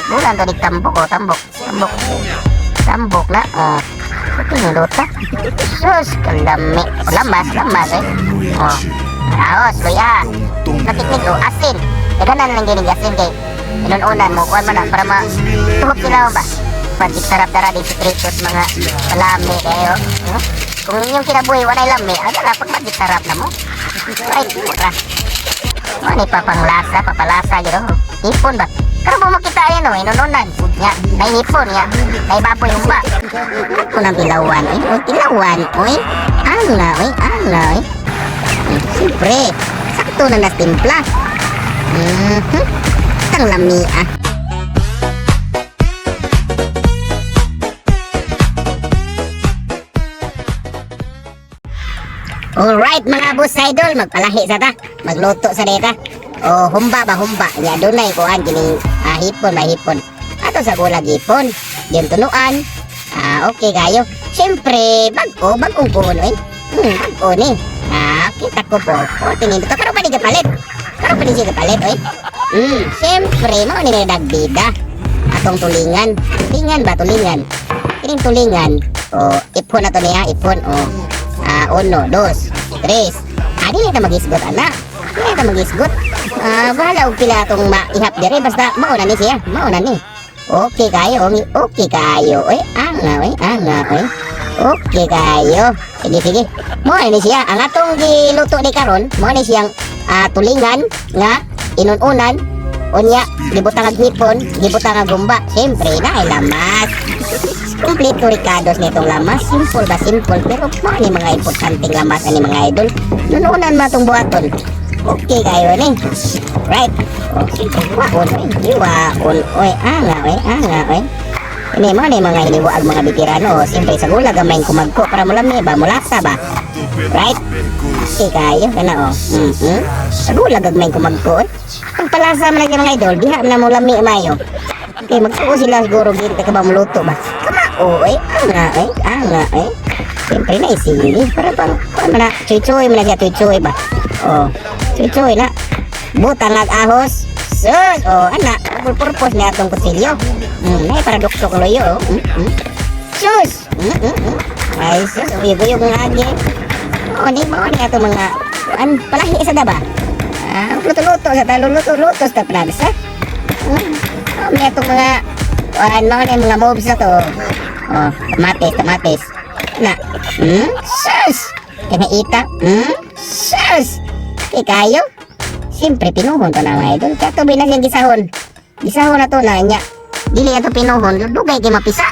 Bulan to nig tambok oh, tambok, tambok. Tambok na, oh. Pinduta. Sus, kalami. Oh, lamas, lamas eh. Oh. Raos, luya. Natiknik, oh, asin. Daganan lang ginig asin kay inununan mo, kuan man na, para ma tuhop sila ba? Pag sarap tara di sikretos mga palami kayo. Huh? Kung inyong kinabuhi walay lami, aga na pag magic sarap na mo. Right, mura. Ano pa panglasa, papalasa giro. Hipon ba? Karon mo makita yan oh, inununan. Nya, may hipon nya. May baboy humba. Ako ng tilawan eh. Uy, tilawan, oy. Anga, oy, anga, oy. Siyempre, sakto na nas timpla. Tang lami ah. Alright mga boss idol, magpalahi sa ta. Magluto sa deta. O humba ba humba. Nya dunay kuan kining hipon ba hipon. Ato sa gulag hipon. Diyon tunuan. Ah, okay kayo. Siyempre, bag-o, bag-ong puno eh. Bag-o ni. Ah, kita ko po. O, tingin to. Karon pa ni kapalit. Karon pa ni siya kapalit, oy. Siyempre, mao ni nagbida. Atong tulingan. Tulingan ba tulingan? Kining tulingan. O, ipon na to niya, ipon. O, ah, uno, dos, tres. Ah, dili ta magisgot, ana. Dili ta magisgot. Ah, bahala og pila atong maihap dire basta mao na ni siya, mao na ni. Okay kayo, okay kayo. Oy, anga, oy, anga, oy. Okay kayo. Sige, sige. Mao na ni siya. Ang atong giluto ni karon, mao ni siyang tulingan nga inununan unya gibutang ag hipon, gibutang ag gumba. Siyempre, na lamas. Kompleto ricados nitong lamas. Simple ba simple pero mao ni mga importanteng lamas ani mga idol. Nununan ba itong buhaton? Okay kayo ni. Right. Oh, simple. Waon, oy. Waon, oy. Anga, oy. Anga, oy. Ini mo ni mga hiniwaag mga bitirano. Siyempre sa gula gamay kumagko para mulami ba mulasa ba. Right? Okay kayo kana oh. Sa gula gagmay kumagko. Eh. Pagpalasa man lang mga idol, diha na mulami mayo. Okay, magtuo sila siguro ginte ka ba muluto ba? Kamao eh, anga eh, anga eh. Siyempre na isili para pang kuan man na chuy-chuy man na siya chuy-chuy ba. Oh, chuy-chuy na. Butang ag ahos. Sus, oh ana, double purpose ni atong kutsilyo. Nay para duksok loyo. Oh. Sus. Ay sus, uyog-uyog nga agi. Oh, ni mo ni atong mga an palahi sa daba. Ah, luto-luto sa talo, luto-luto sa plansa. Oh, may atong mga ano ni mga moves na to. Oh, kamatis, kamatis. Na. Sus. Kinaita. Sus. Kay kayo. Siyempre, pinuhon to na mga idol. Kaya tubi na siyang gisahon. Gisahon na to na niya. Dili ato pinuhon, dugay kay mapisa.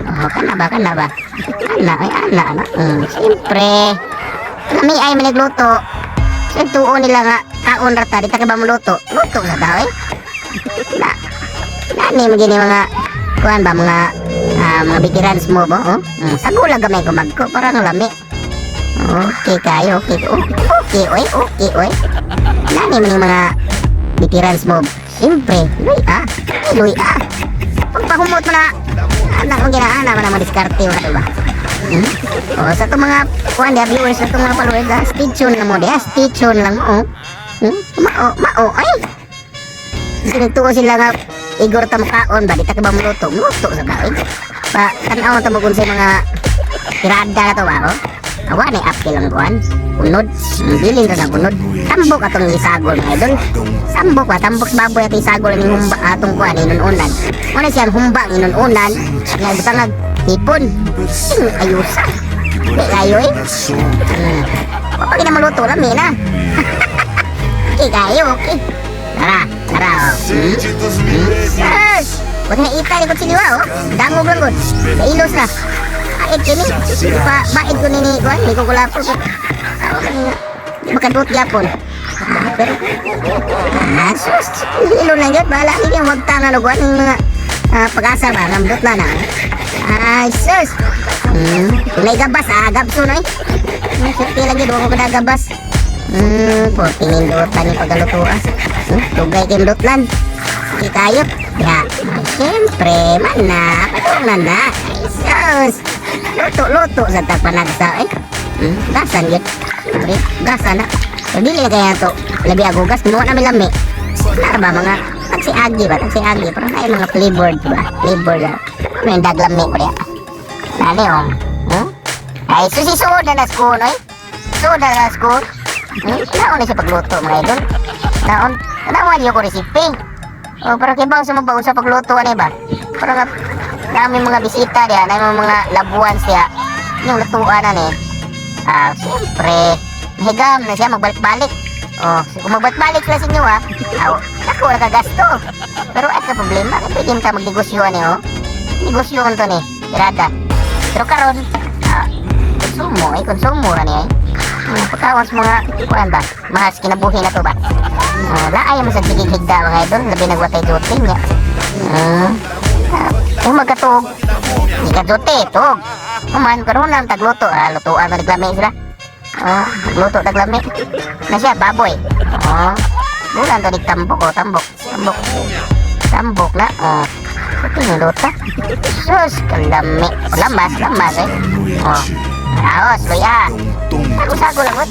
Oh, kana ba, kana ba? Ana, ay, ana, ana. Siyempre. Lami ay manigluto. Sa tuo nila nga, kaon rata, di ta ka ba muluto? Luto sa tao eh. Na, nani mo gini mga, kuan ba, mga, mga veterans mo ba? Oh? Sagula gamay kumagko, parang lami. Okay kayo, okay. Oh, okay, oy, okay, oy. Nani mo ni mga veterans mo? Siyempre, luy ah. Luy ah. Pagpahumot mo na, anak mo ginaana mo na mo diskarte mo na ba? O, sa itong mga, kuan dia, viewers, sa itong mga followers, ah, stay tuned lang mo dia, stay tuned lang mo, oh. Mao, mao, ay. Sinagtuo sila nga, igor ta makaon ba, di ta ka ba muluto? Muluto sa tao, eh. Pa, tanaw ta mo kung sa mga tirada na to ba, oh. Awa ni apil ang kuan. Unod, bilin ra sa unod. Tambok atong isagol mga idol. Tambok ba, tambok sa baboy atong isagol ning humba atong kuan inununan. Muna siyang humba ang inununan. Nga butang hipon. Sing ayusa. Di kayo eh. Kapag na maluto lami na. Okay kayo, okay. Tara, tara. Oh. Sus! Huwag na ita ni kutsilyo oh. Dangog lang gud. Sa ilos na. Ait kini. Pa bait ko nini kuan, ni ko kulapo ko. Awa kani nga. Di makadot gyapon. Ah, pero ah, sus, ilo lang gyud bahala ni yung wag tanga no kuan yung mga pag-asa ba ngamdot na na. Ay sus. Kung naigabas ah, gabso na eh. Swerte lang gyud wa ko kadagabas. Po tinindutan yung pagaluto ah. Dugay kay mdutlan. Sige kayo. Ya, siyempre, man na, patong na na. Ay, sus. Luto-luto sa tagpanagsa eh. Gasan yun. Siyempre, gasan na. So, dili na kaya to. Labi agugas, kinuha namin lami. Nara ba mga Tagsi agi ba? Tagsi agi. Pero na mga flavored ba? Flavored ba? Ano yung daglami ko diya? Nani oh. Ay, susi suod na na school, oy. Suod na na school. Naon na siya pagluto, mga idol. Naon. Naon niyo ko recipe. Oh, para kibaw sa mabaw sa pagluto ani ba? Para nga dami mga bisita diya, dami mga labuan siya. Yung lutuan na ni. Ah, siyempre, higam na siya magbalik-balik. Oh, kung magbalik-balik sila sa inyo ha, aw, ako nakagasto. Pero at ka problema, kaya pwede ka magnegosyo ani oh. Negosyo to ni, tirada. Pero karon, konsumo ay konsumo ra ni ay. Pagkawas mga kuan ba, mas kinabuhi na to ba. Laay mo sa tigig higda, mga idol, labi nagwatay duty niya. Kung magkatug, di ka duty, tug. Human, karon lang tagluto, lutuan na naglami sila. Oh, magluto taglami. Na siya, baboy. Oh, bulan to tambok, oh, tambok, tambok. Tambok na, oh. Ito yung luta. Sus, kalami. Oh, lamas, lamas eh. Oh, raos, luya. Sago-sago lang, what?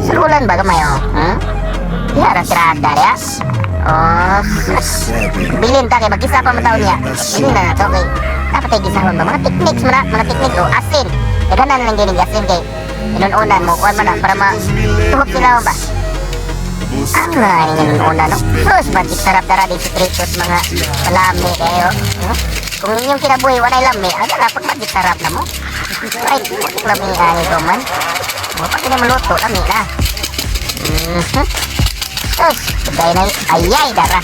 Sagulan ba gamay, oh? Ya, tirada ya. Oh, sus. Bilin ta kay magkisa pa man taon niya. Bilin na na to kay dapat ay gisahon ba mga techniques man na, mga techniques oh, asin. Daghanan lang gining asin kay inununan mo kuan man na para ma tuhok sila ba. Ang nga inununan no. Sus, magic sarap dara di sitritos mga palami kayo. No? Kung inyong kinabuhi walay lami, aga na pag magic sarap na mo. Ay, lami ani to man. Mo pa kini maluto lami na. Sus, dahil na, ayay, dara.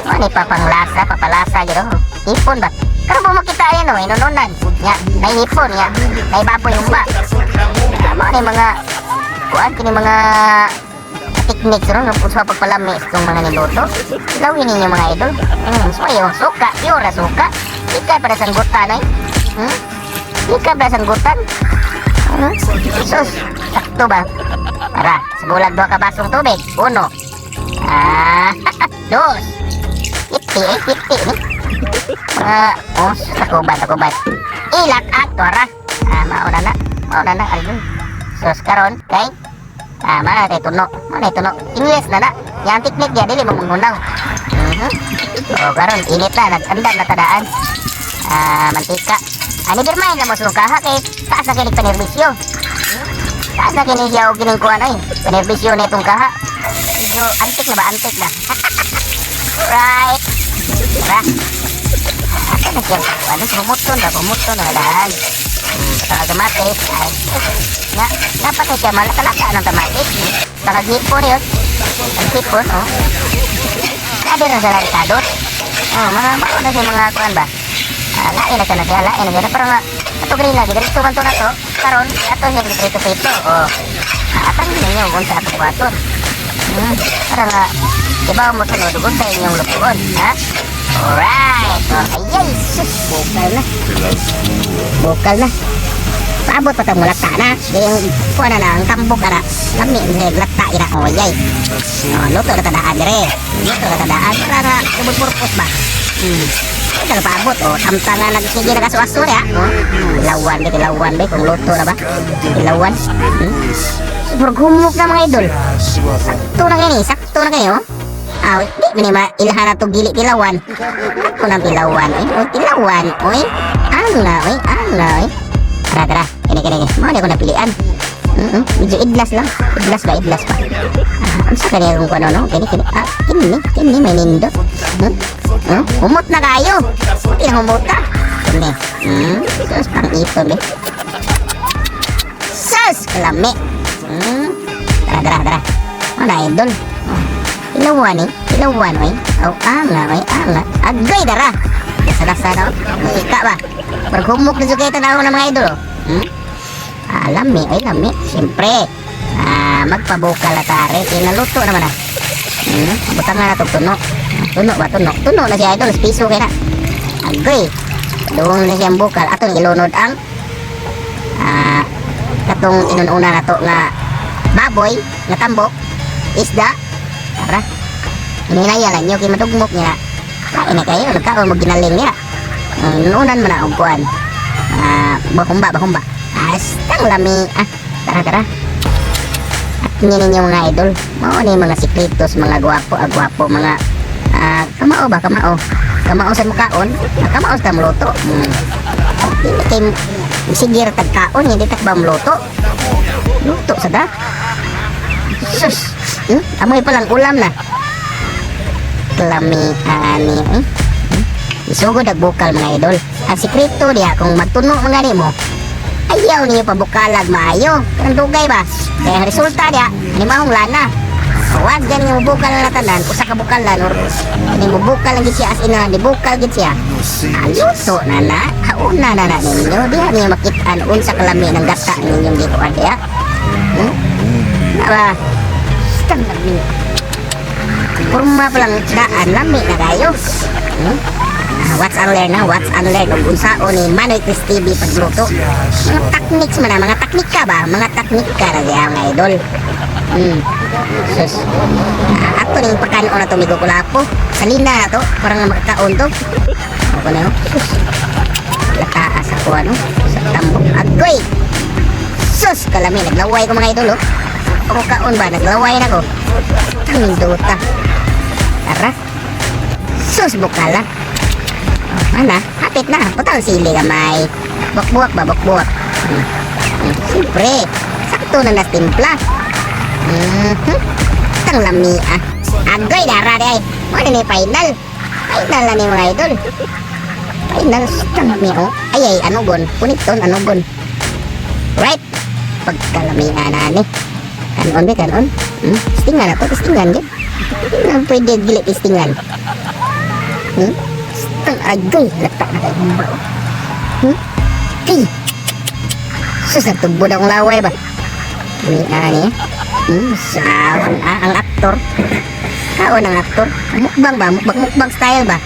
Ano ni papanglasa, papalasa, gino. Hipon ba? Karon mo makita yan, oh, inununan. Nya, naihipon, nya. Naibaboy humba. Mao ni mga, kuan, kini mga techniques ron, kung sa pagpalami itong mga niluto. Lawin ninyo, mga idol. So ayo, suka, pure suka. Ika para sanggutan, ay. Ika para sanggutan. Sus, sakto ba? Tara, sagulag duha ka basong tubig. Uno. Ah, dos. Iti, eh, iti ni. Ah, oh, takuban, takuban. Ilak at tara. Ah, mauna na. Mauna na, ayun. Sus, karon kay ah, mana tayo tuno. Mana tuno. Ingles na na. Yang teknik dia dili mo manghunaw. Oh, karon init na nag-andam na tadaan. Ah, mantika. Ani birmay na mo suka ha kay taas na kinig panerbisyo. Taas na kini siya og kining kuan ay. Panerbisyo na itong kaha. Medyo antik na ba? Antik na. Right. Tara. Asa na siya? Ano, bumuton ba? Bumuton na daan. Saka kamatis. Ay, nga, dapat na siya malakalaka ng kamatis. Saka hipon yun. Ang hipon, oh. Sabi na sa larikados. Oh, mga mauna siya mga kuan ba? Ah, lain na siya, lain na siya. Parang nga, ato green lagi, diretso man to na to. Karon, ato siya diretso prito. Oh. Ah, atang ninyo kung sa ato buhaton. Para nga, ibaw mo sunod kung sa inyong lutuon, ha? Alright. Oh, ayay, sus, bukal na. Bukal na. Paabot pa tang lata na. Yung kuha na lang, tambok na. Lami, hindi, lata ina. Oh, ayay. Oh, luto na tadaan dire. Luto na tadaan. Para nga, purpose ba? Ito na paabot. Oh, tamta nga nagsige na kaso-aso niya. Oh, ilawan ba, ilawan ba, kung luto na ba? Ilawan. Super humok na, mga idol. Sakto na kini, sakto na kayo. Ah, di mo ni mailhan na to gili tilawan. Ako nang tilawan, oy. Oh, tilawan, oy. Ang oy, ang oy. Tara, tara. Kini, kini, kini. Mao ni ako napilian. Medyo idlas lang. Idlas ba, idlas pa. Ah, unsa kani akong kuno no? Kini, kini. Ah, kini, kini may nindot. Humot na kayo. Puti na humuta. Kini. Sus, pang ipon be. Sus, kalami. Tara, tara, tara. Ano, idol? Oh. Ilawan eh. Ilawan eh. Oh, anga eh. Anga. Agay dara. Dasa-dasa na. Musika ba? Pag humok na jud tanaw ng mga idol. Oh. Ah, lami. Ay, lami. Siyempre. Ah, magpabukal na tare. Inaluto naman ah. Butang na na tuno. Tuno ba? Tuno. Tuno na siya, idol. Piso kay na. Agay. Doon na siyang bukal. Atong ilunod ang katong inununa na to nga baboy nga tambok isda. Tara, hininaya lang nyo kay madugmok niya. Kain na kayo nagkaon mo ginaling niya. Inunan mo na og kuan, bahumba bahumba astang lami ah. Tara, tara. Niya ninyo, mga idol. Mao ni mga sikretos, mga gwapo, ah, gwapo, mga kamao ba, kamao. Kamao sa mukaon, kamao sa muluto. Dili kay sige ra tag kaon, hindi tak ba muluto. Luto sa da. Sus. Amoy pa lang ulam na. Lami ani. Isugod ag bukal, mga idol. Ang sikreto diha kung magtuno mga nimo, ayaw niyo pabukalag maayo. Kanang dugay ba? Kaya ang resulta diha, animahong lana. Huwag yan nga mubukal na tanan, usa ka bukalan or kani mubukal lang gid siya, as in na dibukal gid siya. Aluto na na, hauna na na ninyo. Diha niyo makit-an unsa kalami ng gata ninyong gikuan diha. Na ba? Tang lami. Porma pa lang daan, lami na kayo. What's unlearn na, what's unlearn ug unsaon ni Manoy Chris TV pagluto. Mga techniques man na, mga teknika ba? Mga teknika na diha, mga idol. Sus. Ato ning pagkaon na to, migo kulapo. Salina na to, parang nga makakaon to. Ako na, oh. Sus. Lataas ako ano, sa tambok. Agoy! Sus, kalami, naglaway ko, mga idol, oh. Ako kaon ba, naglaway na ko. Tangindota. Tara. Sus, bukala. Oh, ana, hapit na. Butang sili gamay. Bukbuak ba, bukbuak. Siyempre, sakto na nas timpla. Tang lami ah. Agoy, dara di ay. Mo ni final. Final na ni, mga idol. Final, tang lami oh. Ay ay, ano gon? Puniton, ano gon? Right. Pagkalami na ni. Kanon ba, kanon? Testingan ako, testingan din. Hindi pwede gili testingan. Tang agoy, lata na kayo ba? Ay! Sus, natubod akong laway ba? Ni ani. Sa ang aktor. Kaon ang aktor. Mukbang ba? Mukbang mukbang style ba?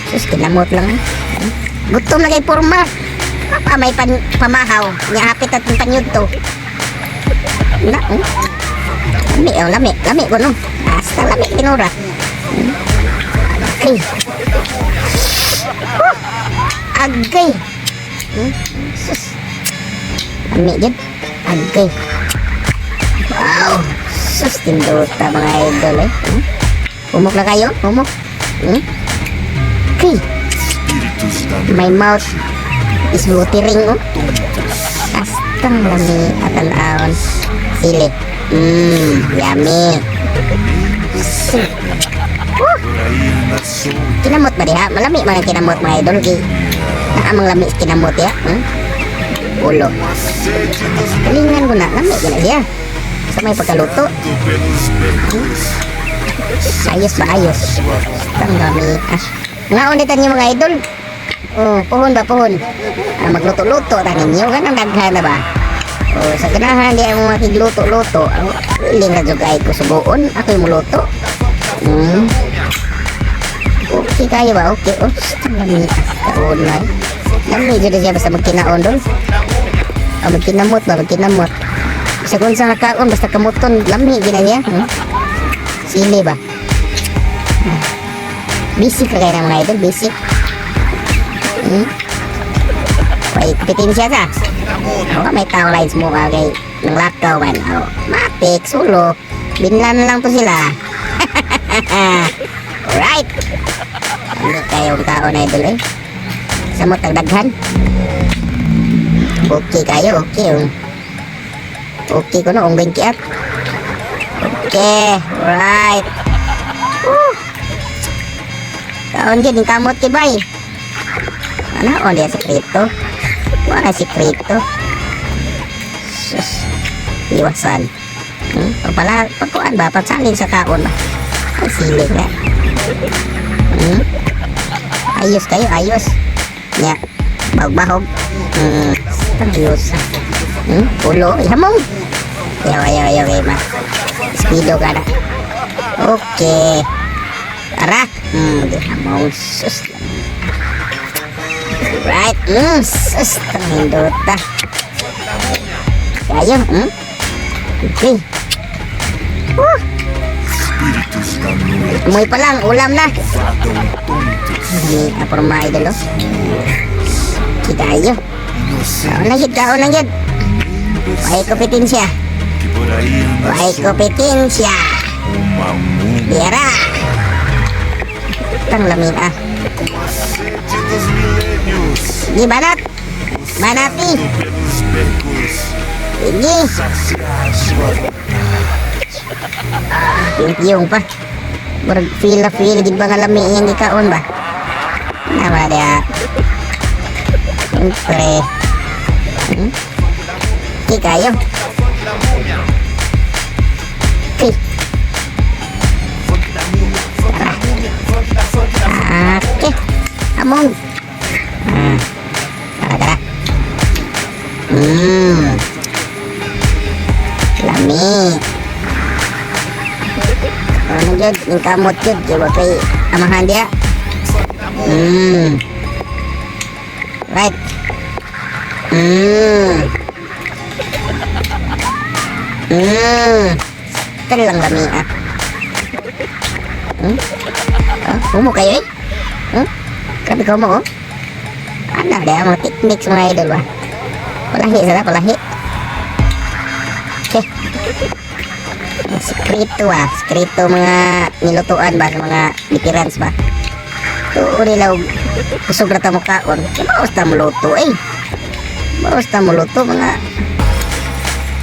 Sus, kinamot lang. Ah. Gutom na kay porma. Pa may pan, pamahaw. Nya hapit at panyud to. Na? Lami, oh, lami. Lami ko no. Hasta lami tinura. Agay. Huh! Agay. Sus. Lami jud. Agay. Wow. Sus, tindota, mga idol eh. Humok na kayo? Humok? Okay. Espíritos da My mouth is watering oh. Astang lami at tan-awon. Sili. Yummy. Por aí anda solto. Kinamot ba diha? Malami man ang kinamot, mga idol. Kay naamang lami sa kinamot diha. Ulo. A sede dos Kalingan ko na. Lami gina siya. Sa may pagkaluto. Pelos becos. Ayos ba ayos? Astang lami. Ah. Nga ulit niyo, mga idol. Oh, puhon ba puhon? Ah, magluto-luto ta ninyo kanang daghan na ba? Oh, sa ganahan di ang makigluto-luto. Ang iling ra jud kay ko subuon, ako'y muluto. Okay kayo ba? Okay. Oh, ang lami. Kaon na. Lami jud siya basta magkinaon dol. Oh, magkinamot ba? Magkinamot. Sa kung sa kaon, basta kamuton, lami gina niya. Sili ba? Basic ra kayo ng mga idol, basic. May kompetensya sa. Oh, may tao lines mo ka kay nang lakaw man. Oh, matik, sulo. Binlan lang to sila. Alright. Hindi kayong kaon, idol eh. Sa mo tagdaghan. Okay kayo, okay. Oh. Okay ko no, unggoy kiat. Okay, right. Woo. Kaon jud ning kamot kay bay. Ano on diya sikreto? Wala sikreto. Sus. Iwasan. Pagpala, pagkuan ba? Pagsalin sa kaon ba? Ay, sili ka. Ayos kayo, ayos. Nya. Bahog-bahog. Ayos. Ulo, ihamong. Ayaw, ayaw, ayaw, ayaw, ma. Speedo ka na. Okay. Tara. Gihamong. Sus. Right. Sus. Tangindota. Kayo. Okay. Woo! Espíritos da noite Amoy pa lang, ulam na. Vagam tontos. Hindi na porma, idol, oh. Kita ayo. Inocentes. Kaon lang gid, kaon lang gid. Way kompetensya. Que por aí anda Way solta kompetensya. uma múmia. Dira. Tang lamin ah. Com a sede dos milênios, Di banat. Banati. Pelos becos, Sige. Saciar sua vontade. Yung pa. Murag feel na feel gid ba nga lami iyang gikaon ba? Nama dia. Siyempre. Di kayo. Okay. Tara. Okay. Among. Tara, tara. Lami. Ano jud, ning kamot jud kay wa kay amahan diha. Right. Ito lang lami ah. Ah, humo kayo eh. Grabe ka humo oh. Ano diha mga techniques, mga idol ba? Palahi sa palahi. Okay. Sekreto ah, sekreto mga nilutuan ba sa mga veterans ba? Tuo nila og kusog ra ta mo kaon. Kay maos ta mo luto eh. Maos ta mo luto mga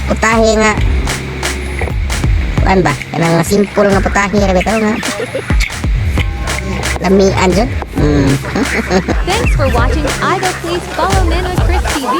putahe nga kuan ba? Kanang nga simple nga putahe ra bitaw nga lamian jud. Thanks for watching Idol. Please follow Manoy Chris TV.